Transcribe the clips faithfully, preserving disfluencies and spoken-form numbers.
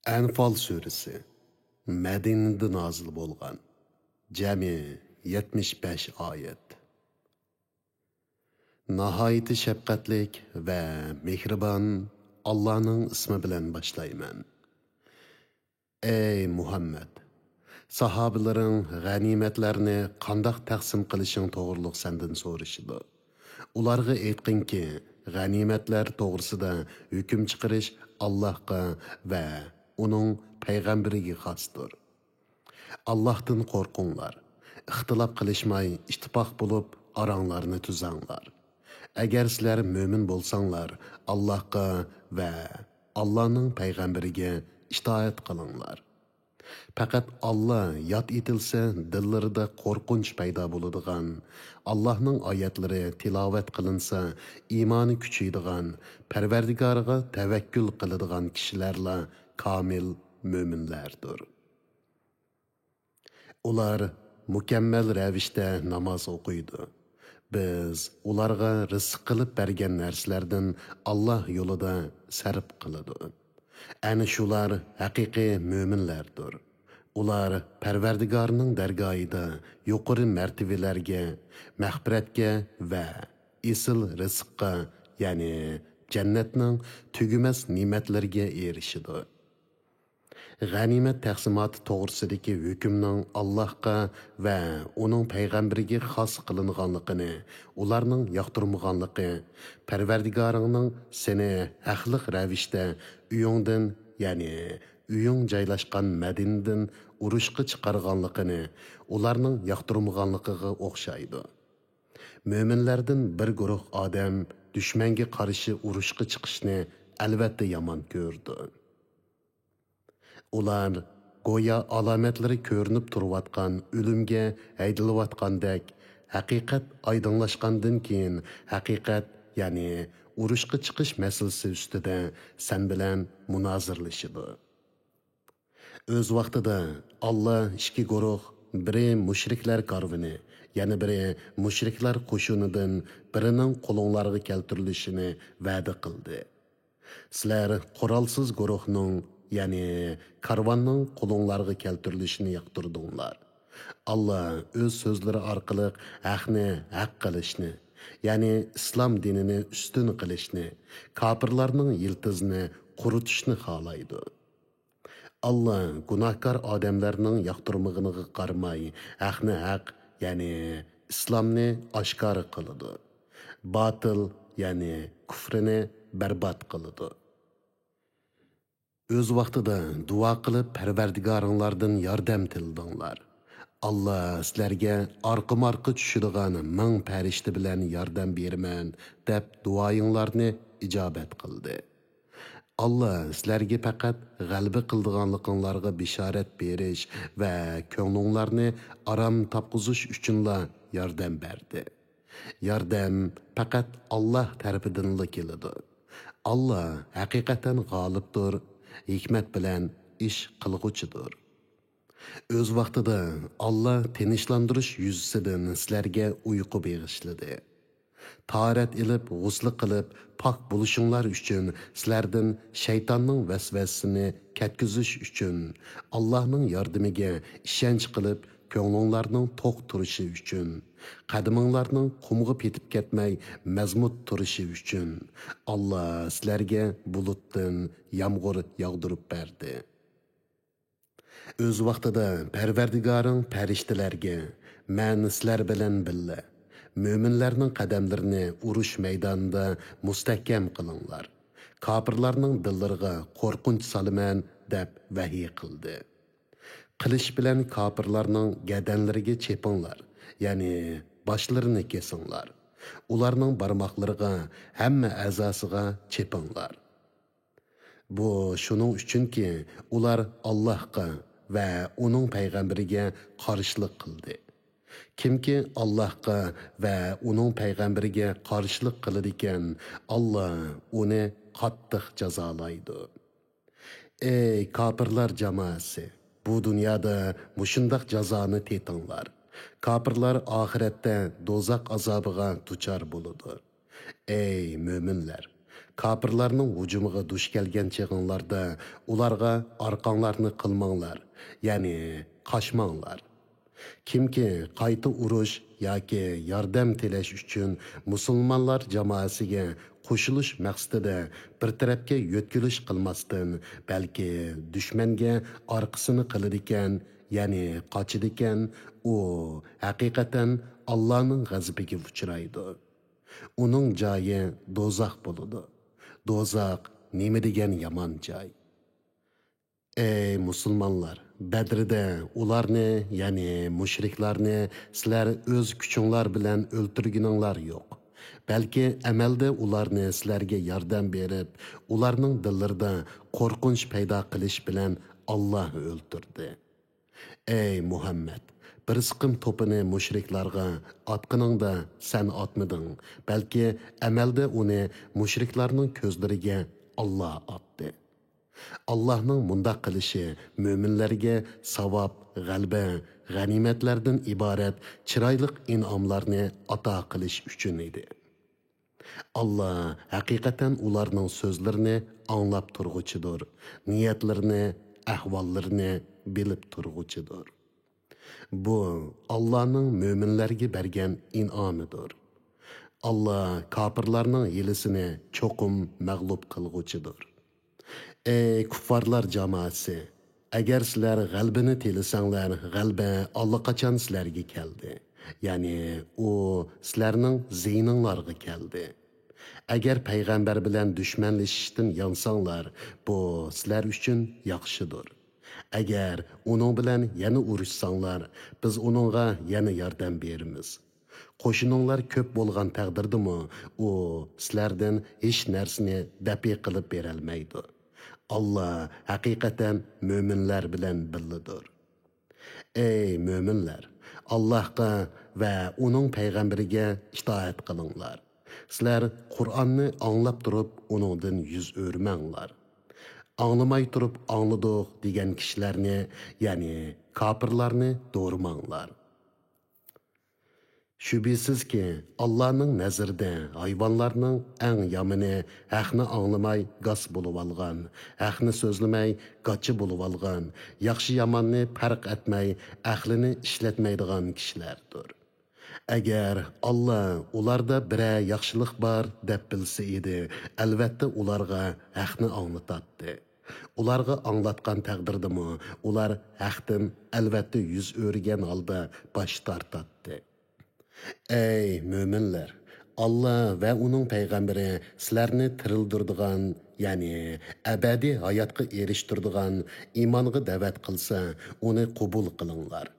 ئەنفال سۈرىسى. مەدىنىدە نازىل بولغان. جەمئىي يەتمىش بەش ئايەت. ناھايىتى شەپقەتلىك ۋە مېھرىبان ئاللانىڭ ئىسمى بىلەن باشلايمەن. ئەي مۇھەممەد! ساھابىلىرىڭ غەنىيمەتلەرنى قانداق تەقسىم قىلىشىڭ توغرۇلۇق سەندىن سورىشىدۇ. ئۇلارغا ئېيتقىنكى، غەنىيمەتلەر توغرىسىدا ھۆكۈم چىقىرىش ئاللاھقا ۋە ئۇنىڭ پەيغەمبىرىگە خاستۇر. ئاللاھتىن قورقۇڭلار، ئىختىلاپ قىلىشماي ئىتتىپاق بولۇپ ئاراڭلارنى تۈزەڭلار. ئەگەر سىلەر مۆمىن بولساڭلار، ئاللاھقا ۋە ئاللانىڭ پەيغەمبىرىگە ئىتائەت قىلىڭلار. پەقەت ئاللا ياد ئېتىلسە، دىللىرىدا قورقۇنچ پەيدا بولىدىغان، ئاللانىڭ ئايەتلىرى تىلاۋەت قىلىنسا، ئىمانى كۈچىيىدىغان، پەرۋەردىگارىغا تەۋەككۈل قىلىدىغان كىشىلەرلا كامىل مۆمىنلەردۇر. ئۇلار مۇكەممەل رەۋىشتە ناماز ئوقۇيدۇ. بىز ئۇلارغا رىزىق قىلىپ بەرگەن نەرسىلەردىن ئاللا يولىدا سەرپ قىلىدۇ. ئەنە شۇلار ھەقىقىي مۆمىنلەردۇر. ئۇلار پەرۋەردىگارنىڭ دەرگاھىدا يۇقىرى مەرتىۋىلەرگە، مەغپىرەتكە ۋە ئېسىل رىزىققا، يەنى جەننەتنىڭ تۈگىمەس نېمەتلىرىگە ئېرىشىدۇ. غەنىيمەت تەقسىماتى توغرىسىدىكى ھۆكۈمنىڭ ئاللاھقا ۋە ئۇنىڭ پەيغەمبىرىگە خاس قىلىنغانلىقىنى ئۇلارنىڭ ياقتۇرمىغانلىقى، پەرۋەردىگارىڭنىڭ سېنى ھەقلىق رەۋىشتە ئۆيۈڭدىن، يەنى ئۆيۈڭ جايلاشقان مەدىنىدىن ئۇرۇشقا چىقارغانلىقىنى ئۇلارنىڭ ياقتۇرمىغانلىقىغا ئوخشايدۇ. مۆمىنلەردىن بىر گۇرۇھ ئادەم دۈشمەنگە قارشى ئۇرۇشقا چىقىشنى ئەلۋەتتە يامان كۆرىدۇ. ئۇلار گويا ئالامەتلىرى كۆرۈنۈپ تۇرۇۋاتقان ئۆلۈمگە ھەيدىلىۋاتقاندەك، ھەقىقەت ئايدىڭلاشقاندىن كېيىن ھەقىقەت، يەنى ئۇرۇشقا چىقىش مەسىلىسى ئۈستىدە سەن بىلەن مۇنازىرىلىشىدۇ. ئۆز ۋاقتىدا ئاللا ئىككى گۇرۇھ، بىرى مۇشرىكلار كارۋىنى، يەنە بىرى مۇشرىكلار قوشۇنىدىن بىرىنىڭ قولۇڭلارغا كەلتۈرۈلۈشىنى ۋەدە قىلدى. سىلەر قورالسىز گۇرۇھنىڭ، يەنى كارۋاننىڭ قولۇڭلارغا كەلتۈرۈلۈشىنى ياقتۇردۇڭلار. ئاللا ئۆز سۆزلىرى ئارقىلىق ھەقنى ھەق قىلىشنى، يەنى ئىسلام دىنىنى ئۈستۈن قىلىشنى، كاپىرلارنىڭ يىلتىزىنى قۇرۇتۇشنى خالايدۇ. ئاللا گۇناھكار ئادەملەرنىڭ ياقتۇرمىغىنىغا قارىماي، ھەقنى ھەق، يەنى ئىسلامنى ئاشكارا قىلىدۇ. باتىل، يەنى كۇفرىنى بەربات قىلىدۇ. ئۆز ۋاقتىدا دۇئا قىلىپ پەرۋەردىگارىڭلاردىن ياردەم تىلىدىڭلار. ئاللا سىلەرگە ئارقىمۇ ئارقا چۈشىدىغان مىڭ پەرىشتە بىلەن ياردەم بېرىمەن، دەپ دۇئايىڭلارنى ئىجابەت قىلدى. ئاللا سىلەرگە پەقەت غەلىبە قىلىدىغانلىقىڭلارغا بېشارەت بېرىش ۋە كۆڭلۈڭلارنى ئارام تاپقۇزۇش ئۈچۈنلا ياردەم بەردى. ياردەم پەقەت ئاللا تەرىپىدىنلا كېلىدۇ. ئاللا ھەقىقەتەن غالىبتۇر، ھېكمەت بىلەن ئىش قىلغۇچىدۇر. ئۆز ۋاقتىدا ئاللا تىنچلاندۇرۇش يۈزىسىدىن سىلەرگە ئۇيقۇ بېغىشلىدى. تاھارەت ئېلىپ، غۇسلى قىلىپ، پاك بولۇشۇڭلار ئۈچۈن، سىلەردىن شەيتاننىڭ ۋەسۋەسىسىنى كەتكۈزۈش ئۈچۈن، ئاللانىڭ ياردىمىگە ئىشەنچ قىلىپ، كۆڭلۈڭلارنىڭ توق تۇرۇشى ئۈچۈن، قەدىمىڭلارنىڭ قۇمغا پېتىپ كەتمەي مەزمۇت تۇرۇشى ئۈچۈن، ئاللا سىلەرگە بۇلۇتتىن يامغۇر ياغدۇرۇپ بەردى. ئۆز ۋاقتىدا پەرۋەردىگارىڭ پەرىشتىلەرگە، مەن سىلەر بىلەن بىللە، مۆمىنلەرنىڭ قەدەملىرىنى ئۇرۇش مەيدانىدا مۇستەھكەم قىلىڭلار، كاپىرلارنىڭ دىللىرىغا قورقۇنچ سالىمەن، دەپ ۋەھىي قىلدى. قىلىچ بىلەن كاپىرلارنىڭ گەدەنلىرىگە چېپىڭلار، يەنى باشلىرىنى كېسىڭلار. ئۇلارنىڭ بارماقلىرىغا، ھەممە ئەزاسىغا چېپىڭلار. بۇ شۇنىڭ ئۈچۈنكى، ئۇلار ئاللاھقا ۋە ئۇنىڭ پەيغەمبىرىگە قارشىلىق قىلدى. كىمكى ئاللاھقا ۋە ئۇنىڭ پەيغەمبىرىگە قارشىلىق قىلىدىكەن، ئاللا ئۇنى قاتتىق جازالايدۇ. ئەي كاپىرلار جامائەسى! بۇ دۇنيادا مۇشۇنداق جازانى تېتىڭلار. كاپىرلار ئاخىرەتتە دوزاخ ئازابىغا دۇچار بولىدۇ. ئەي مۆمىنلەر! كاپىرلارنىڭ ھۇجۇمىغا دۇچ كەلگەن چېغىڭلاردا ئۇلارغا ئارقاڭلارنى قىلماڭلار، يەنى قاچماڭلار. كىمكى قايتا ئۇرۇش ياكى ياردەم تىلەش ئۈچۈن مۇسۇلمانلار جامائەسىگە قوشۇلۇش مەقسىتىدە بىر تەرەپكە يۆتكىلىش قىلماستىن، بەلكى دۈشمەنگە ئارقىسىنى قىلىدىكەن، يەنى قاچىدىكەن، ئۇ ھەقىقەتەن ئاللانىڭ غەزىپىگە ئۇچرايدۇ. ئۇنىڭ جايى دوزاخ بولىدۇ. دوزاخ نېمە دېگەن يامان جاي! ئەي مۇسۇلمانلار، بەدرىدە ئۇلارنى، يەنى مۇشرىكلارنى سىلەر ئۆز كۈچۈڭلار بىلەن ئۆلتۈرگىنىڭلار يوق. بەلكى ئەمەلدە ئۇلارنى سىلەرگە ياردەم بېرىپ، ئۇلارنىڭ دىللىرىدا قورقۇنچ پەيدا قىلىش بىلەن ئاللا ئۆلتۈردى. ئەي مۇھەممەد، بىر سىقىم توپىنى مۇشرىكلارغا ئاتقىنىڭدا سەن ئاتمىدىڭ، بەلكى ئەمەلدە ئۇنى مۇشرىكلارنىڭ كۆزلىرىگە ئاللا ئاتتى. ئاللاھنىڭ مۇنداق قىلىشى مۆمىنلەرگە ساۋاب، غەلىبە، غەنىيمەتلەردىن ئىبارەت چىرايلىق ئىنئاملارنى ئاتا قىلىش ئۈچۈن ئىدى. ئاللا ھەقىقەتەن ئۇلارنىڭ سۆزلىرىنى ئاڭلاپ تۇرغۇچىدۇر، نىيەتلىرىنى، ئەھۋاللىرىنى بىلىپ تۇرغۇچىدۇر. بۇ ئاللانىڭ مۆمىنلەرگە بەرگەن ئىنئامىدۇر. ئاللا كاپىرلارنىڭ ھىيلىسىنى چوقۇم مەغلۇپ قىلغۇچىدۇر. ئەي كۇففارلار جامائەسى! ئەگەر سىلەر غەلىبىنى تىلىسەڭلار، غەلىبە ئاللىقاچان سىلەرگە كەلدى. يەنى ئۇ سىلەرنىڭ زىيىنىڭلارغا كەلدى. ئەگەر پەيغەمبەر بىلەن دۈشمەنلىشىشتىن يانساڭلار، بۇ سىلەر ئۈچۈن ياخشىدۇر. ئەگەر ئۇنىڭ بىلەن يەنە ئۇرۇشساڭلار، بىز ئۇنىڭغا يەنە ياردەم بېرىمىز. قوشۇنۇڭلار كۆپ بولغان تەقدىردىمۇ، ئۇ سىلەردىن ھېچ نەرسىنى دەپئى قىلىپ بېرەلمەيدۇ. ئاللا ھەقىقەتەن مۆمىنلەر بىلەن بىللىدۇر. ئەي مۆمىنلەر! ئاللاھقا ۋە ئۇنىڭ پەيغەمبىرىگە ئىتائەت قىلىڭلار. سىلەر قۇرئاننى ئاڭلاپ تۇرۇپ ئۇنىڭدىن يۈز ئۆرۈمەڭلار. ئاڭلىماي تۇرۇپ «ئاڭلىدۇق» دېگەن كىشىلەرنى، يەنى كاپىرلارنى دورىماڭلار. شۈبھىسىزكى، ئاللانىڭ نەزىرىدە ھايۋانلارنىڭ ئەڭ يامىنى ھەقنى ئاڭلىماي گاس بولۇۋالغان، ھەقنى سۆزلىمەي گاچا بولۇۋالغان، ياخشى-ياماننى پەرق ئەتمەي ئەقلىنى ئىشلەتمەيدىغان كىشىلەردۇر. ئەگەر ئاللا ئۇلاردا بىرەر ياخشىلىق بار دەپ بىلسە ئىدى، ئەلۋەتتە ئۇلارغا ھەقنى ئاڭلىتاتتى. ئۇلارغا ئاڭلاتقان تەقدىردىمۇ ئۇلار ھەقتىن ئەلۋەتتە يۈز ئۆرۈگەن ھالدا باش تارتاتتى. ئەي مۆمىنلەر! ئاللا ۋە ئۇنىڭ پەيغەمبىرى سىلەرنى تىرىلدۈرىدىغان، يەنى ئەبەدىي ھاياتقا ئېرىشتۈرىدىغان ئىمانغا دەۋەت قىلسا، ئۇنى قوبۇل قىلىڭلار.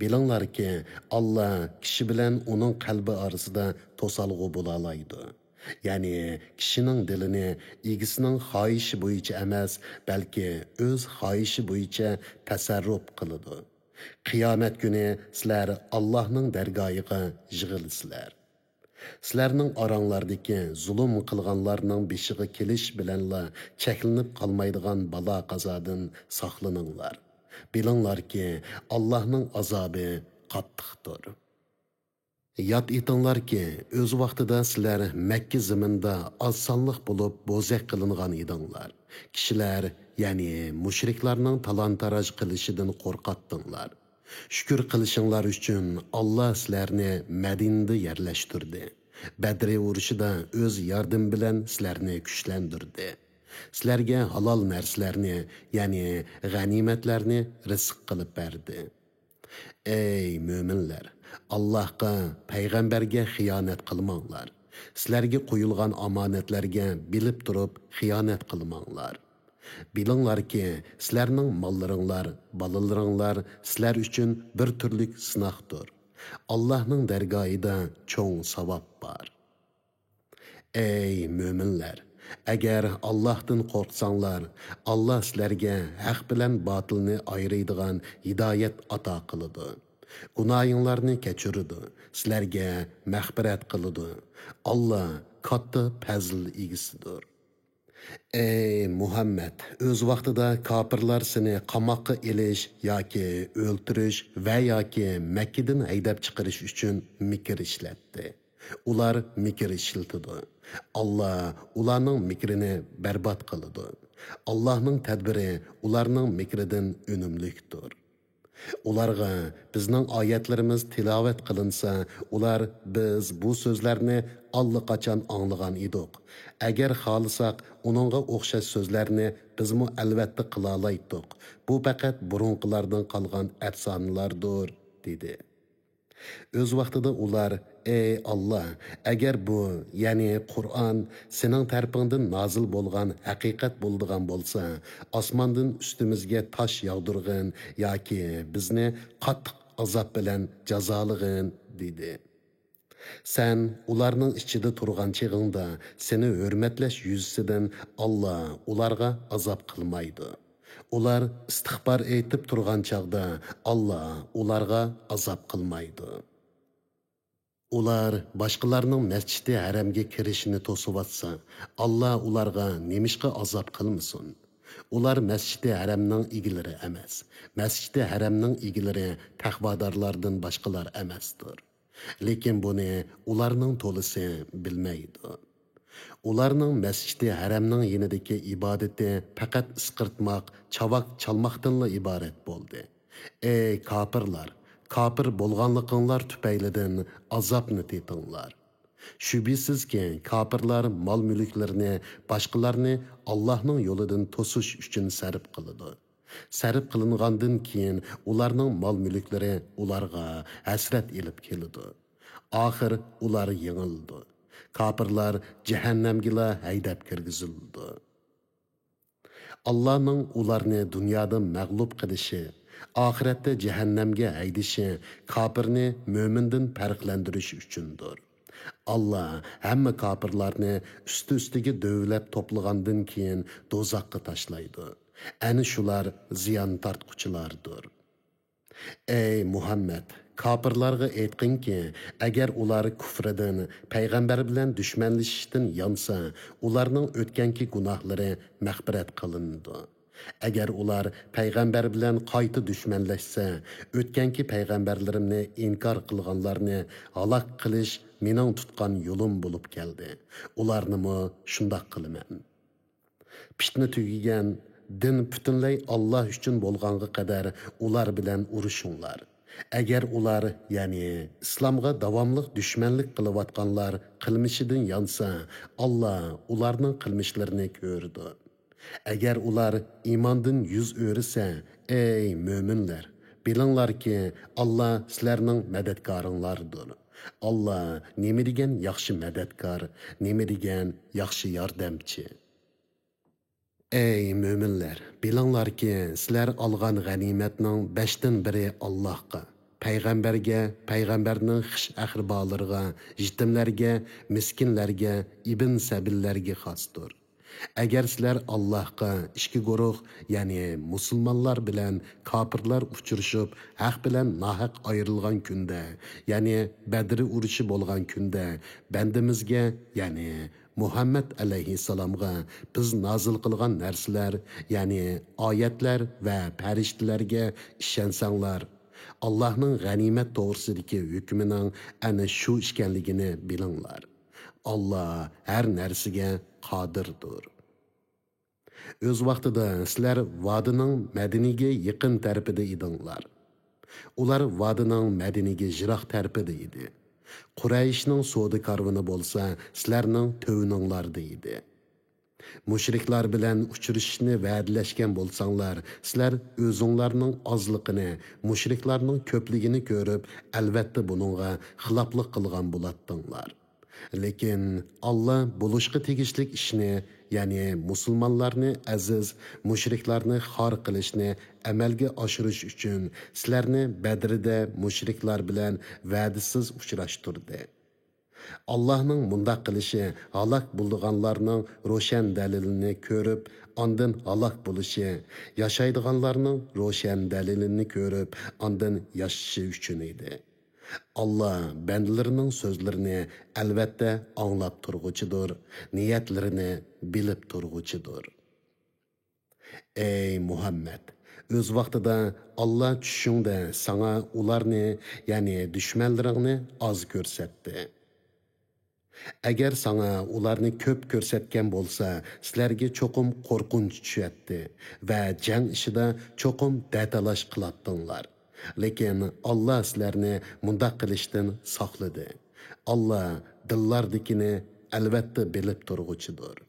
بىلىڭلاركى، ئاللا كىشى بىلەن ئۇنىڭ قەلبى ئارىسىدا توسالغۇ بولالايدۇ. يەنى كىشىنىڭ دىلىنى ئىگىسىنىڭ خاھىشى بويىچە ئەمەس، بەلكى ئۆز خاھىشى بويىچە تەسەررۇپ قىلىدۇ. قىيامەت كۈنى سىلەر ئاللاھنىڭ دەرگاھىغا يىغىلىسىلەر. سىلەرنىڭ ئاراڭلاردىكى زۇلۇم قىلغانلارنىڭ بېشىغا كېلىش بىلەنلا چەكلىنىپ قالمايدىغان بالا-قازادىن ساقلىنىڭلار. بىلىڭلاركى، ئاللاھنىڭ ئازابى قاتتىقتۇر. ياد ئېتىڭلاركى، ئۆز ۋاقتىدا سىلەر مەككە زېمىنىدا ئاز سانلىق بولۇپ بوزەك قىلىنغان ئىدىڭلار. كىشىلەر، يەنى مۇشرىكلارنىڭ تالان-تاراج قىلىشىدىن قورقاتتىڭلار. شۈكۈر قىلىشىڭلار ئۈچۈن، ئاللا سىلەرنى مەدىنىدە يەرلەشتۈردى. بەدرى ئۇرۇشىدا ئۆز ياردىمى بىلەن سىلەرنى كۈچلەندۈردى. سىلەرگە ھالال نەرسىلەرنى، يەنى غەنىيمەتلەرنى رىزىق قىلىپ بەردى. ئەي مۆمىنلەر! ئاللاھقا، پەيغەمبەرگە خىيانەت قىلماڭلار. سىلەرگە قويۇلغان ئامانەتلەرگە بىلىپ تۇرۇپ خىيانەت قىلماڭلار. بىلىڭلاركى، سىلەرنىڭ ماللىرىڭلار، بالىلىرىڭلار سىلەر ئۈچۈن بىر تۈرلۈك سىناقتۇر. ئاللاھنىڭ دەرگاھىدا چوڭ ساۋاب بار. ئەي مۆمىنلەر! ئەگەر ئاللاھتىن قورقساڭلار، ئاللا سىلەرگە ھەق بىلەن باتىلنى ئايرىيدىغان ھىدايەت ئاتا قىلىدۇ. گۇناھىڭلارنى كەچۈرىدۇ، سىلەرگە مەغپىرەت قىلىدۇ. ئاللا كاتتا پەزىل ئىگىسىدۇر. ئەي مۇھەممەد! ئۆز ۋاقتىدا كاپىرلار سېنى قاماققا ئېلىش ياكى ئۆلتۈرۈش ۋە ياكى مەككىدىن ھەيدەپ چىقىرىش ئۈچۈن مىكىر ئىشلەتتى. ئۇلار مىكىر ئىشلىتىدۇ. ئاللا ئۇلارنىڭ مىكرىنى بەربات قىلىدۇ. ئاللانىڭ تەدبىرى ئۇلارنىڭ مىكرىدىن ئۈنۈملۈكتۇر. ئۇلارغا بىزنىڭ ئايەتلىرىمىز تىلاۋەت قىلىنسا، ئۇلار: «بىز بۇ سۆزلەرنى ئاللىقاچان ئاڭلىغان ئىدۇق. ئەگەر خالىساق، ئۇنىڭغا ئوخشاش سۆزلەرنى بىزمۇ ئەلۋەتتە قىلالايتتۇق. بۇ پەقەت بۇرۇنقىلاردىن قالغان ئەپسانىلاردۇر» دېدى. ئۆز ۋاقتىدا ئۇلار: «ئەي ئاللا، ئەگەر بۇ، يەنى قۇرئان، سېنىڭ تەرىپىڭدىن نازىل بولغان ھەقىقەت بولىدىغان بولسا، ئاسماندىن ئۈستىمىزگە تاش ياغدۇرغىن ياكى بىزنى قاتتىق ئازاب بىلەن جازالىغىن» دېدى. سەن ئۇلارنىڭ ئىچىدە تۇرغان چېغىڭدا سېنى ھۆرمەتلەش يۈزىسىدىن ئاللا ئۇلارغا ئازاب قىلمايدۇ. ئۇلار ئىستىغپار ئېيتىپ تۇرغان چاغدا ئاللا ئۇلارغا ئازاب قىلمايدۇ. ئۇلار باشقىلارنىڭ مەسچىدى ھەرەمگە كىرىشىنى توسۇۋاتسا، ئاللا ئۇلارغا نېمىشقا ئازاب قىلمىسۇن؟ ئۇلار مەسچىدى ھەرەمنىڭ ئىگىلىرى ئەمەس، مەسچىدى ھەرەمنىڭ ئىگىلىرى تەقۋادارلاردىن باشقىلار ئەمەستۇر. لېكىن بۇنى ئۇلارنىڭ تولىسى بىلمەيدۇ. ئۇلارنىڭ مەسچىدى ھەرەمنىڭ يېنىدىكى ئىبادىتى پەقەت ئىسقىرتماق، چاۋاك چالماقتىنلا ئىبارەت بولدى. ئەي كاپىرلار، كاپىر بولغانلىقىڭلار تۈپەيلىدىن ئازابنى تېتىڭلار. شۈبھىسىزكى، كاپىرلار مال-مۈلۈكلىرىنى باشقىلارنى ئاللاھنىڭ يولىدىن توسۇش ئۈچۈن سەرپ قىلىدۇ. سەرپ قىلىنغاندىن كېيىن ئۇلارنىڭ مال-مۈلۈكلىرى ئۇلارغا ھەسرەت ئېلىپ كېلىدۇ. ئاخىر ئۇلار يېڭىلىدۇ. كاپىرلار جەھەننەمگىلا ھەيدەپ كىرگۈزۈلىدۇ. ئاللانىڭ ئۇلارنى دۇنيادا مەغلۇپ قىلىشى، ئاخىرەتتە جەھەننەمگە ھەيدىشى كاپىرنى مۆمىندىن پەرقلەندۈرۈش ئۈچۈندۇر. ئاللا ھەممە كاپىرلارنى ئۈستى-ئۈستىگە دۆۋىلەپ توپلىغاندىن كېيىن دوزاخقا تاشلايدۇ. ئەنە شۇلار زىيان تارتقۇچىلاردۇر. ئەي مۇھەممەد، كاپىرلارغا ئېيتقىنكى، ئەگەر ئۇلار كۇفرىدىن، پەيغەمبەر بىلەن دۈشمەنلىشىشتىن يانسا، ئۇلارنىڭ ئۆتكەنكى گۇناھلىرى مەغپىرەت قىلىنىدۇ. ئەگەر ئۇلار پەيغەمبەر بىلەن قايتا دۈشمەنلەشسە، ئۆتكەنكى پەيغەمبەرلىرىمنى ئىنكار قىلغانلارنى ھالاك قىلىش مېنىڭ تۇتقان يولۇم بولۇپ كەلدى. ئۇلارنىمۇ شۇنداق قىلىمەن. پىتنە تۈگىگەن، دىن پۈتۈنلەي ئاللا ئۈچۈن بولغانغا قەدەر ئۇلار بىلەن ئۇرۇشۇڭلار. ئەگەر ئۇلار، يەنى ئىسلامغا داۋاملىق دۈشمەنلىك قىلىۋاتقانلار قىلمىشىدىن يانسا، ئاللا ئۇلارنىڭ قىلمىشلىرىنى كۆرىدۇ. ئەگەر ئۇلار ئىماندىن يۈز ئۆرۈسە، ئەي مۆمىنلەر، بىلىڭلاركى، ئاللا سىلەرنىڭ مەدەتكارىڭلاردۇر. ئاللا نېمە دېگەن ياخشى مەدەتكار، نېمە دېگەن ياخشى ياردەمچى. ئەي مۆمىنلەر، بىلىڭلاركى، سىلەر ئالغان غەنىيمەتنىڭ بەشتىن بىرى ئاللاھقا، پەيغەمبەرگە، پەيغەمبەرنىڭ خىش ئەقرىبالىرىغا، يېتىملەرگە، مىسكىنلەرگە، ئىبن سەبىللەرگە خاستۇر. ئەگەر سىلەر ئاللاھقا ئىككى گۇرۇھ، يەنى مۇسۇلمانلار بىلەن كاپىرلار ئۇچرىشىپ، ھەق بىلەن ناھەق ئايرىلغان كۈندە، يەنى بەدرى ئۇرۇشى بولغان كۈندە، بەندىمىزگە، يەنى مۇھەممەد ئەلەيھىسسالامغا بىز نازىل قىلغان نەرسىلەر، يەنى ئايەتلەر ۋە پەرىشتىلەرگە ئىشەنسەڭلار، ئاللاھنىڭ غەنىيمەت توغرىسىدىكى ھۆكمىنىڭ ئەنە شۇ ئىكەنلىكىنى بىلىڭلار. ئاللا ھەر نەرسىگە قادىردۇر. ئۆز ۋاقتىدا سىلەر ۋادىنىڭ مەدىنىگە يېقىن تەرىپىدە ئىدىڭلار. ئۇلار ۋادىنىڭ مەدىنىگە يىراق تەرىپىدە ئىدى. قۇرەيشنىڭ سودا كارۋىنى بولسا سىلەرنىڭ تۆۋىنىڭلاردا ئىدى. مۇشرىكلار بىلەن ئۇچرىشىشنى ۋەدىلەشكەن بولساڭلار، سىلەر ئۆزۈڭلارنىڭ ئازلىقىنى مۇشرىكلارنىڭ كۆپلۈكىنى كۆرۈپ، ئەلۋەتتە بۇنىڭغا خىلاپلىق قىلغان بولاتتىڭلار. لېكىن ئاللا بولۇشقا تېگىشلىك ئىشنى، يەنى مۇسۇلمانلارنى ئەزىز، مۇشرىكلارنى خار قىلىشنى ئەمەلگە ئاشۇرۇش ئۈچۈن سىلەرنى بەدرىدە مۇشرىكلار بىلەن ۋەدىسىز ئۇچراشتۇردى. ئاللاھنىڭ مۇنداق قىلىشى ھالاك بولىدىغانلارنىڭ روشەن دەلىلىنى كۆرۈپ، ئاندىن ھالاك بولۇشى، ياشايدىغانلارنىڭ روشەن دەلىلىنى كۆرۈپ، ئاندىن ياشىشى ئۈچۈن ئىدى. ئاللا بەندىلىرىنىڭ سۆزلىرىنى ئەلۋەتتە ئاڭلاپ تۇرغۇچىدۇر، نىيەتلىرىنى بىلىپ تۇرغۇچىدۇر. ئەي مۇھەممەد، ئۆز ۋاقتىدا ئاللا چۈشۈڭدە ساڭا ئۇلارنى، يەنى دۈشمەنلىرىڭنى ئاز كۆرسەتتى. ئەگەر ساڭا ئۇلارنى كۆپ كۆرسەتكەن بولسا، سىلەرگە چوقۇم قورقۇنچ چۈشەتتى ۋە جەڭ ئىشىدا چوقۇم دەتالاش قىلاتتىڭلار. لېكىن ئاللا سىلەرنى مۇنداق قىلىشتىن ساقلىدى. ئاللا دىللاردىكىنى ئەلۋەتتە بىلىپ تۇرغۇچىدۇر.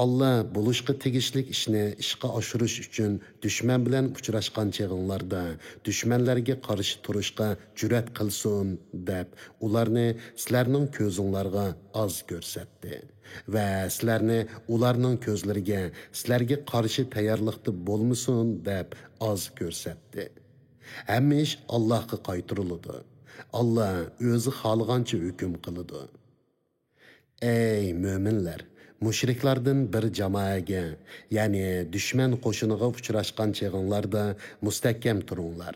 ئاللا بولۇشقا تېگىشلىك ئىشنى ئىشقا ئاشۇرۇش ئۈچۈن دۈشمەن بىلەن ئۇچراشقان چېغىڭلاردا دۈشمەنلەرگە قارشى تۇرۇشقا جۈرئەت قىلسۇن، دەپ ئۇلارنى سىلەرنىڭ كۆزۈڭلارغا ئاز كۆرسەتتى ۋە سىلەرنى ئۇلارنىڭ كۆزلىرىگە سىلەرگە قارشى تەييارلىقتا بولمىسۇن، دەپ ئاز كۆرسەتتى. ھەممە ئىش ئاللاھقا قايتۇرۇلىدۇ. ئاللا ئۆزى خالىغانچە ھۆكۈم قىلىدۇ. ئەي مۆمىنلەر! مۇشرىكلاردىن بىر جامائەگە، يەنى دۈشمەن قوشۇنىغا ئۇچراشقان چېغىڭلاردا مۇستەھكەم تۇرۇڭلار.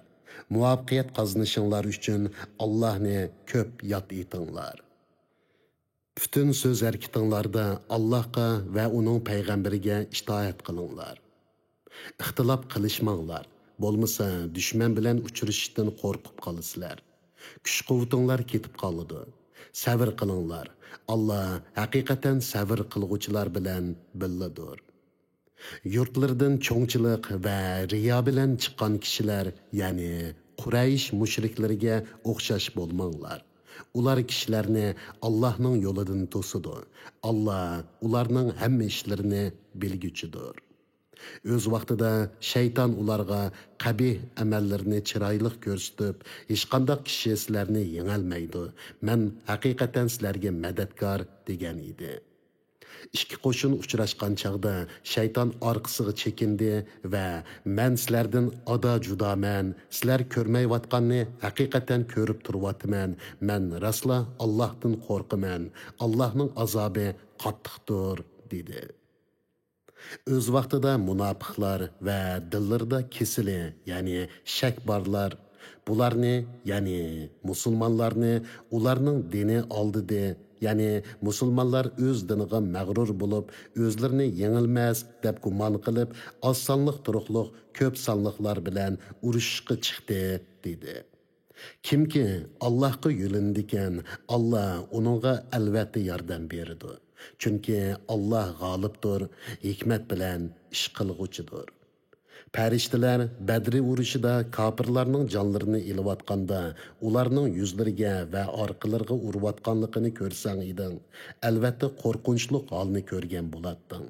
مۇۋەپپەقىيەت قازىنىشىڭلار ئۈچۈن ئاللاھنى كۆپ ياد ئېتىڭلار. پۈتۈن سۆز ھەرىكىتىڭلاردا ئاللاھقا ۋە ئۇنىڭ پەيغەمبىرىگە ئىتائەت قىلىڭلار. ئىختىلاپ قىلىشماڭلار، بولمىسا دۈشمەن بىلەن ئۇچرىشىشتىن قورقۇپ قالىسىلەر. كۈچ-قۇۋۋىتىڭلار كېتىپ قالىدۇ. سەۋر قىلىڭلار، ئاللا ھەقىقەتەن سەۋر قىلغۇچىلار بىلەن بىللىدۇر. يۇرتلىرىدىن چوڭچىلىق ۋە رىيا بىلەن چىققان كىشىلەر، يەنى قۇرەيش مۇشرىكلىرىگە ئوخشاش بولماڭلار. ئۇلار كىشىلەرنى ئاللاھنىڭ يولىدىن توسىدۇ. ئاللا ئۇلارنىڭ ھەممە ئىشلىرىنى بىلگۈچىدۇر. ئۆز ۋاقتىدا شەيتان ئۇلارغا قەبىھ ئەمەللىرىنى چىرايلىق كۆرسىتىپ، ھېچقانداق كىشى سىلەرنى يېڭەلمەيدۇ، مەن ھەقىقەتەن سىلەرگە مەدەتكار، دېگەن ئىدى. ئىككى قوشۇن ئۇچراشقان چاغدا شەيتان ئارقىسىغا چېكىندى ۋە مەن سىلەردىن ئادا جۇدامەن، سىلەر كۆرمەيۋاتقاننى ھەقىقەتەن كۆرۈپ تۇرۇۋاتىمەن، مەن راسلا ئاللاھتىن قورقىمەن، ئاللاھنىڭ ئازابى قاتتىقتۇر، دېدى. ئۆز ۋاقتىدا مۇناپىقلار ۋە دىللىرىدا كېسىلى، يەنى شەك بارلار، بۇلارنى، يەنى مۇسۇلمانلارنى ئۇلارنىڭ دىنى ئالدىدى، يەنى مۇسۇلمانلار ئۆز دىنىغا مەغرۇر بولۇپ، ئۆزلىرىنى يېڭىلمەس دەپ گۇمان قىلىپ، ئاز سانلىق تۇرۇقلۇق كۆپ سانلىقلار بىلەن ئۇرۇشۇشقا چىقتى، دېدى. كىمكى ئاللاھقا يۆلىنىدىكەن، ئاللا ئۇنىڭغا ئەلۋەتتە ياردەم بېرىدۇ. چۈنكى ئاللا غالىبتۇر، ھېكمەت بىلەن ئىش قىلغۇچىدۇر. پەرىشتىلەر بەدرى ئۇرۇشىدا كاپىرلارنىڭ جانلىرىنى ئېلىۋاتقاندا، ئۇلارنىڭ يۈزلىرىگە ۋە ئارقىلىرىغا ئۇرۇۋاتقانلىقىنى كۆرسەڭ ئىدىڭ، ئەلۋەتتە قورقۇنچلۇق ھالنى كۆرگەن بولاتتىڭ.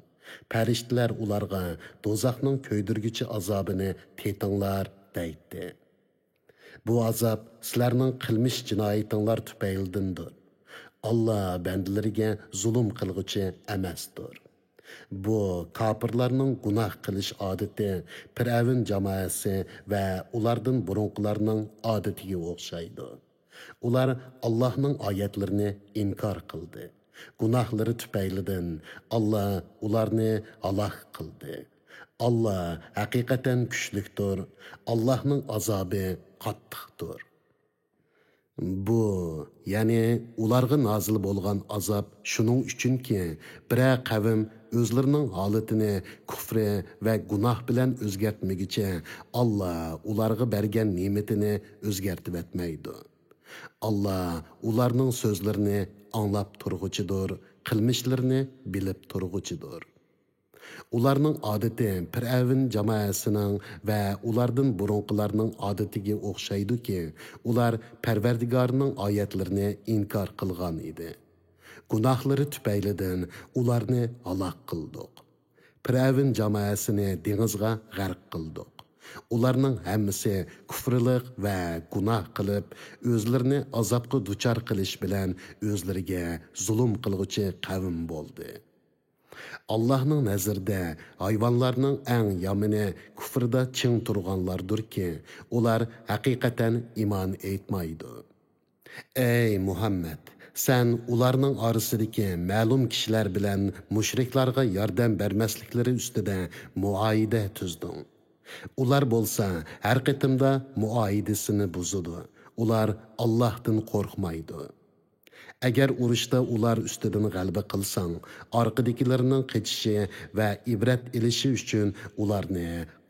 پەرىشتىلەر ئۇلارغا، دوزاخنىڭ كۆيدۈرگۈچى ئازابىنى تېتىڭلار، دەيتتى. بۇ ئازاب سىلەرنىڭ قىلمىش جىنايىتىڭلار تۈپەيلىدىندۇر. ئاللا بەندىلىرىگە زۇلۇم قىلغۇچى ئەمەستۇر. بۇ كاپىرلارنىڭ گۇناھ قىلىش ئادىتى پىرئەۋن جامائەسى ۋە ئۇلاردىن بۇرۇنقىلارنىڭ ئادىتىگە ئوخشايدۇ. ئۇلار ئاللاھنىڭ ئايەتلىرىنى ئىنكار قىلدى. گۇناھلىرى تۈپەيلىدىن ئاللا ئۇلارنى ھالاك قىلدى. ئاللا ھەقىقەتەن كۈچلۈكتۇر. ئاللاھنىڭ ئازابى قاتتىقتۇر. بۇ، يەنى ئۇلارغا نازىل بولغان ئازاب شۇنىڭ ئۈچۈنكى، بىرەر قەۋم ئۆزلىرىنىڭ ھالىتىنى كۇفرى ۋە گۇناھ بىلەن ئۆزگەرتمىگۈچە، ئاللا ئۇلارغا بەرگەن نېمىتىنى ئۆزگەرتىۋەتمەيدۇ. ئاللا ئۇلارنىڭ سۆزلىرىنى ئاڭلاپ تۇرغۇچىدۇر، قىلمىشلىرىنى بىلىپ تۇرغۇچىدۇر. ئۇلارنىڭ ئادىتى پىرئەۋن جامائەسىنىڭ ۋە ئۇلاردىن بۇرۇنقىلارنىڭ ئادىتىگە ئوخشايدۇكى، ئۇلار پەرۋەردىگارىنىڭ ئايەتلىرىنى ئىنكار قىلغان ئىدى. گۇناھلىرى تۈپەيلىدىن ئۇلارنى ھالاك قىلدۇق. پىرئەۋن جامائەسىنى دېڭىزغا غەرق قىلدۇق. ئۇلارنىڭ ھەممىسى كۇفرىلىق ۋە گۇناھ قىلىپ، ئۆزلىرىنى ئازابقا دۇچار قىلىش بىلەن ئۆزلىرىگە زۇلۇم قىلغۇچى قەۋم بولدى. ئاللاھنىڭ نەزىرىدە ھايۋانلارنىڭ ئەڭ يامىنى كۇفرىدا چىڭ تۇرغانلاردۇركى، ئۇلار ھەقىقەتەن ئىمان ئېيتمايدۇ. ئەي مۇھەممەد، سەن ئۇلارنىڭ ئارىسىدىكى مەلۇم كىشىلەر بىلەن مۇشرىكلارغا ياردەم بەرمەسلىكلىرى ئۈستىدە مۇئاھىدە تۈزدۈڭ. ئۇلار بولسا ھەر قېتىمدا مۇئاھىدىسىنى بۇزىدۇ. ئۇلار ئاللاھتىن قورقمايدۇ. ئەگەر ئۇرۇشتا ئۇلار ئۈستىدىن غەلىبە قىلساڭ، ئارقىدىكىلىرىنىڭ قېچىشى ۋە ئىبرەت ئېلىشى ئۈچۈن ئۇلارنى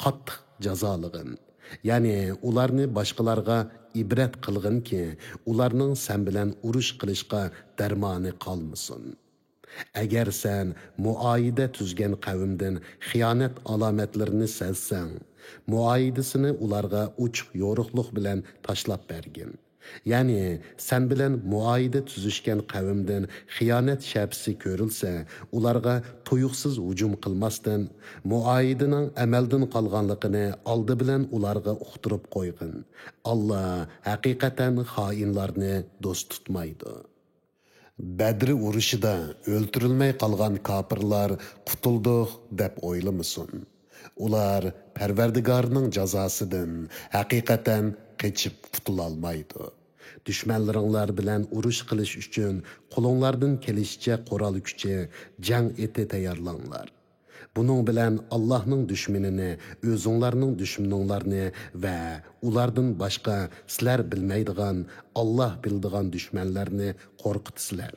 قاتتىق جازالىغىن. يەنى ئۇلارنى باشقىلارغا ئىبرەت قىلغىنكى، ئۇلارنىڭ سەن بىلەن ئۇرۇش قىلىشقا دەرمانى قالمىسۇن. ئەگەر سەن مۇئاھىدە تۈزگەن قەۋمدىن خىيانەت ئالامەتلىرىنى سەزسەڭ، مۇئاھىدىسىنى ئۇلارغا ئوچۇق يورۇقلۇق بىلەن تاشلاپ بەرگىن. يەنى سەن بىلەن مۇئاھىدە تۈزۈشكەن قەۋمدىن خىيانەت شەپىسى كۆرۈلسە، ئۇلارغا تۇيۇقسىز ھۇجۇم قىلماستىن، مۇئاھىدىنىڭ ئەمەلدىن قالغانلىقىنى ئالدى بىلەن ئۇلارغا ئۇقتۇرۇپ قويغىن. ئاللا ھەقىقەتەن خائىنلارنى دوست تۇتمايدۇ. بەدر ئۇرۇشىدا ئۆلتۈرۈلمەي قالغان كاپىرلار قۇتۇلدۇق دەپ ئويلىمىسۇن. ئۇلار پەرۋەردىگارنىڭ جازاسىدىن ھەقىقەتەن قېچىپ قۇتۇلالمايدۇ. دۈشمەنلىرىڭلار بىلەن ئۇرۇش قىلىش ئۈچۈن قولۇڭلاردىن كېلىشىچە قورال كۈچى، جەڭ ئېتى تەييارلاڭلار. بۇنىڭ بىلەن ئاللاھنىڭ دۈشمىنىنى، ئۆزۈڭلارنىڭ دۈشمىنىڭلارنى ۋە ئۇلاردىن باشقا سىلەر بىلمەيدىغان، ئاللاھ بىلىدىغان دۈشمەنلەرنى قورقۇتىسىلەر.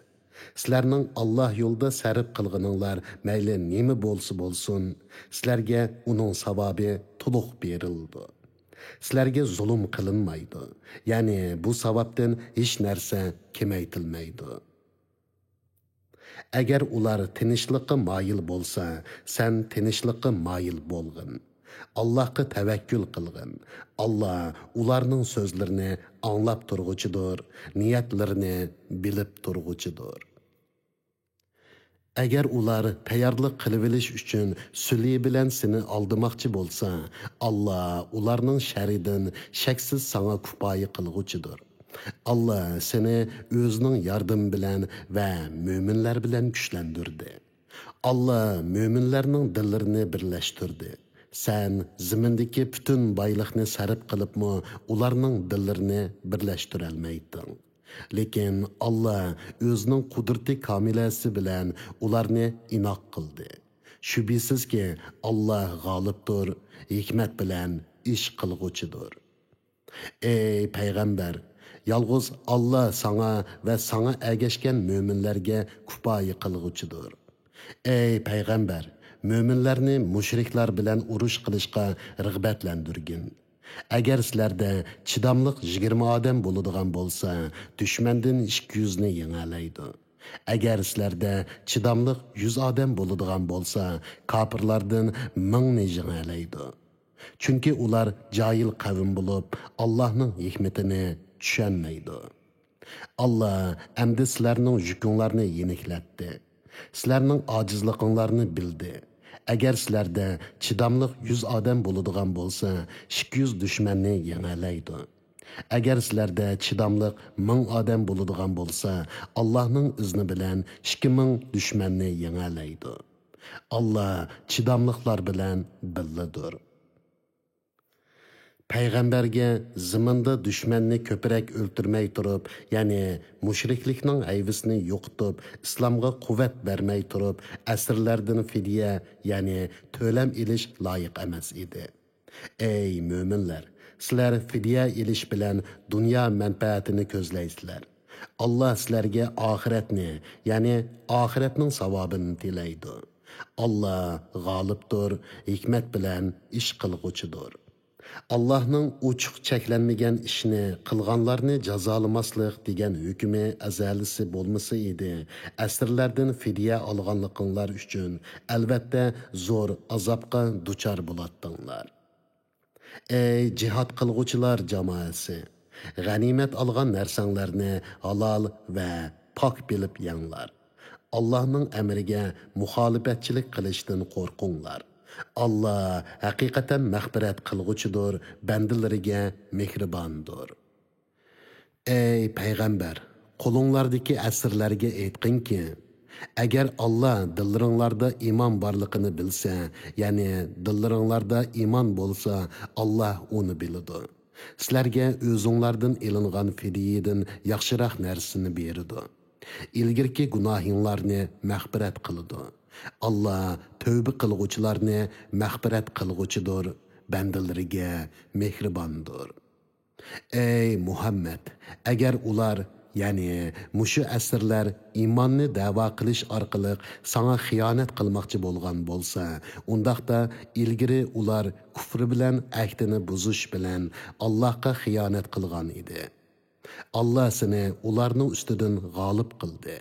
سىلەرنىڭ ئاللاھ يولىدا سەرپ قىلغىنىڭلار مەيلى نېمە بولسا بولسۇن، سىلەرگە ئۇنىڭ ساۋابى تولۇق بېرىلىدۇ. سىلەرگە زۇلۇم قىلىنمايدۇ، يەنى بۇ ساۋابتىن ھېچ نەرسە كېمەيتىلمەيدۇ. ئەگەر ئۇلار تىنچلىققا مايىل بولسا، سەن تىنچلىققا مايىل بولغىن. ئاللاھقا تەۋەككۈل قىلغىن. ئاللاھ ئۇلارنىڭ سۆزلىرىنى ئاڭلاپ تۇرغۇچىدۇر، نىيەتلىرىنى بىلىپ تۇرغۇچىدۇر. ئەگەر ئۇلار تەييارلىق قىلىۋېلىش ئۈچۈن سۈلھى بىلەن سېنى ئالدىماقچى بولسا، ئاللاھ ئۇلارنىڭ شەررىدىن شەكسىز ساڭا كۇپايە قىلغۇچىدۇر. ئاللاھ سېنى ئۆزىنىڭ ياردىمى بىلەن ۋە مۆمىنلەر بىلەن كۈچلەندۈردى. ئاللاھ مۆمىنلەرنىڭ دىللىرىنى بىرلەشتۈردى. سەن زېمىندىكى پۈتۈن بايلىقنى سەرپ قىلىپمۇ ئۇلارنىڭ دىللىرىنى بىرلەشتۈرەلمەيتتىڭ. لېكىن ئاللاھ ئۆزىنىڭ قۇدرىتى كامىلەسى بىلەن ئۇلارنى ئىناق قىلدى. شۈبھىسىزكى، ئاللاھ غالىبتۇر، ھېكمەت بىلەن ئىش قىلغۇچىدۇر. ئەي پەيغەمبەر، يالغۇز ئاللاھ ساڭا ۋە ساڭا ئەگەشكەن مۆمىنلەرگە كۇپايە قىلغۇچىدۇر. ئەي پەيغەمبەر، مۆمىنلەرنى مۇشرىكلار بىلەن ئۇرۇش قىلىشقا رىغبەتلەندۈرگىن. ئەگەر سىلەردە چىداملىق يىگىرمە ئادەم بولىدىغان بولسا، دۈشمەندىن ئىككى يۈزنى يېڭەلەيدۇ. ئەگەر سىلەردە چىداملىق يۈز ئادەم بولىدىغان بولسا، كاپىرلاردىن مىڭنى يېڭەلەيدۇ. چۈنكى ئۇلار جاھىل قەۋم بولۇپ، ئاللاھنىڭ ھېكمىتىنى چۈشەنمەيدۇ. ئاللاھ ئەمدى سىلەرنىڭ يۈكۈڭلارنى يېنىكلەتتى. سىلەرنىڭ ئاجىزلىقىڭلارنى بىلدى. ئەگەر سىلەردە چىداملىق يۈز ئادەم بولىدىغان بولسا، ئىككى يۈز دۈشمەننى يېڭەلەيدۇ. ئەگەر سىلەردە چىداملىق مىڭ ئادەم بولىدىغان بولسا، ئاللاھنىڭ ئىزنى بىلەن ئىككى مىڭ دۈشمەننى يېڭەلەيدۇ. ئاللاھ چىداملىقلار بىلەن بىللىدۇر. پەيغەمبەرگە زېمىندا دۈشمەننى كۆپرەك ئۆلتۈرمەي تۇرۇپ، يەنى مۇشرىكلىكنىڭ ھەيۋىسىنى يوقىتىپ، ئىسلامغا قۇۋۋەت بەرمەي تۇرۇپ، ئەسىرلەردىن فىدىيە، يەنى تۆلەم ئېلىش لايىق ئەمەس ئىدى. ئەي مۆمىنلەر، سىلەر فىدىيە ئېلىش بىلەن دۇنيا مەنپەئەتىنى كۆزلەيسىلەر. ئاللاھ سىلەرگە ئاخىرەتنى، يەنى ئاخىرەتنىڭ ساۋابىنى تىلەيدۇ. ئاللاھ غالىبتۇر، ھېكمەت بىلەن ئىش قىلغۇچىدۇر. ئاللاھنىڭ ئوچۇق چەكلەنمىگەن ئىشنى قىلغانلارنى جازالىماسلىق دېگەن ھۆكمى ئەزەلىسى بولمىسا ئىدى، ئەسىرلەردىن فىدىيە ئالغانلىقىڭلار ئۈچۈن ئەلۋەتتە زور ئازابقا دۇچار بولاتتىڭلار. ئەي جىھاد قىلغۇچىلار جامائەسى! غەنىيمەت ئالغان نەرسەڭلارنى ھالال ۋە پاك بىلىپ يەڭلار. ئاللاھنىڭ ئەمرىگە مۇخالىپەتچىلىك قىلىشتىن قورقۇڭلار. ئاللاھ ھەقىقەتەن مەغپىرەت قىلغۇچىدۇر، بەندىلىرىگە مېھرىباندۇر. ئەي پەيغەمبەر، قولۇڭلاردىكى ئەسىرلەرگە ئېيتقىنكى، ئەگەر ئاللاھ دىللىرىڭلاردا ئىمان بارلىقىنى بىلسە، يەنى دىللىرىڭلاردا ئىمان بولسا، ئاللاھ ئۇنى بىلىدۇ. سىلەرگە ئۆزۈڭلاردىن ئېلىنغان فىدىيىدىن ياخشىراق نەرسىنى بېرىدۇ. ئىلگىرىكى گۇناھىڭلارنى مەغپىرەت قىلىدۇ. ئاللاھ تەۋبە قىلغۇچىلارنى مەغپىرەت قىلغۇچىدۇر، بەندىلىرىگە مېھرىباندۇر. ئەي مۇھەممەد، ئەگەر ئۇلار يەنى مۇشۇ ئەسىرلەر ئىماننى دەۋا قىلىش ئارقىلىق ساڭا خىيانەت قىلماقچى بولغان بولسا، ئۇنداقتا ئىلگىرى ئۇلار كۇفرى بىلەن ئەھدىنى بۇزۇش بىلەن ئاللاھقا خىيانەت قىلغان ئىدى. ئاللا سېنى ئۇلارنىڭ ئۈستىدىن غالىب قىلدى.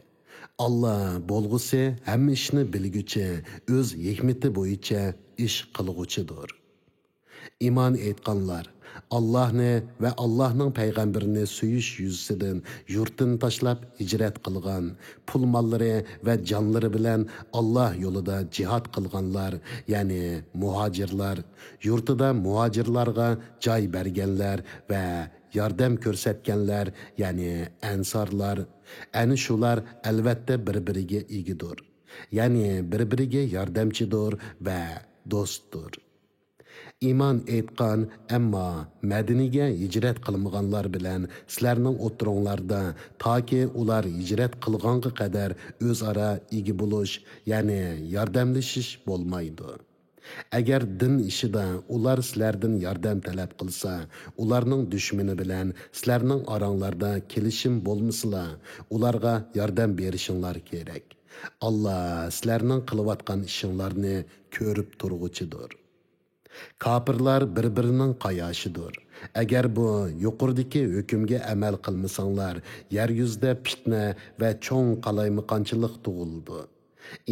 ئاللا بولغۇسى ھەممە ئىشنى بىلگۈچى، ئۆز ھېكمىتى بويىچە ئىش قىلغۇچىدۇر. ئىمان ئېيتقانلار، ئاللاھنى ۋە ئاللاھنىڭ پەيغەمبىرىنى سۆيۈش يۈزىسىدىن يۇرتىنى تاشلاپ ھىجرەت قىلغان، پۇل-ماللىرى ۋە جانلىرى بىلەن ئاللاھ يولىدا جىھاد قىلغانلار، يەنى مۇھاجىرلار، يۇرتىدا مۇھاجىرلارغا جاي بەرگەنلەر ۋە ياردەم كۆرسەتكەنلەر، يەنى ئەنسارلار، ئەنە شۇلار ئەلۋەتتە بىر-بىرىگە ئىگىدۇر، يەنى بىر-بىرىگە ياردەمچىدۇر ۋە دوستتۇر. ئىمان ئېيتقان، ئەمما مەدىنىگە ھىجرەت قىلمىغانلار بىلەن سىلەرنىڭ ئوتتۇرىڭلاردا تاكى ئۇلار ھىجرەت قىلغانغا قەدەر ئۆزئارا ئىگە بولۇش، يەنى ياردەملىشىش بولمايدۇ. ئەگەر دىن ئىشىدا ئۇلار سىلەردىن ياردەم تەلەپ قىلسا، ئۇلارنىڭ دۈشمىنى بىلەن سىلەرنىڭ ئاراڭلاردا كېلىشىم بولمىسىلا، ئۇلارغا ياردەم بېرىشىڭلار كېرەك. ئاللا سىلەرنىڭ قىلىۋاتقان ئىشىڭلارنى كۆرۈپ تۇرغۇچىدۇر. كاپىرلار بىر-بىرىنىڭ قاياشىدۇر. ئەگەر بۇ يۇقىرىدىكى ھۆكۈمگە ئەمەل قىلمىساڭلار، يەر يۈزىدە پىتنە ۋە چوڭ قالايمىقانچىلىق تۇغۇلىدۇ.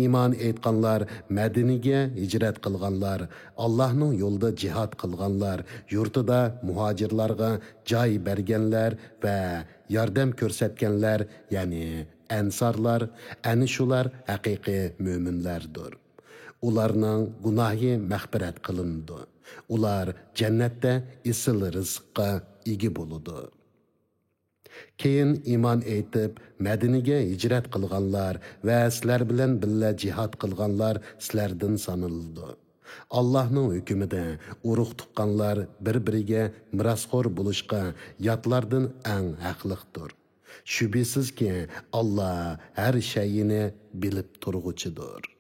ئىمان ئېيتقانلار، مەدىنىگە ھىجرەت قىلغانلار، ئاللاھنىڭ يولىدا جىھاد قىلغانلار، يۇرتىدا مۇھاجىرلارغا جاي بەرگەنلەر ۋە ياردەم كۆرسەتكەنلەر، يەنى ئەنسارلار، ئەنە شۇلار ھەقىقىي مۆمىنلەردۇر. ئۇلارنىڭ گۇناھى مەغپىرەت قىلىنىدۇ. ئۇلار جەننەتتە ئېسىل رىزىققا ئىگە بولىدۇ. كېيىن ئىمان ئېيتىپ، مەدىنىگە ھىجرەت قىلغانلار ۋە سىلەر بىلەن بىللە جىھاد قىلغانلار سىلەردىن سانىلىدۇ. ئاللاھنىڭ ھۆكمىدە ئۇرۇق-تۇغقانلار بىر-بىرىگە مىراسخور بولۇشقا ياتلاردىن ئەڭ ھەقلىقتۇر. شۈبھىسىزكى، ئاللا ھەر شەيئىنى بىلىپ تۇرغۇچىدۇر.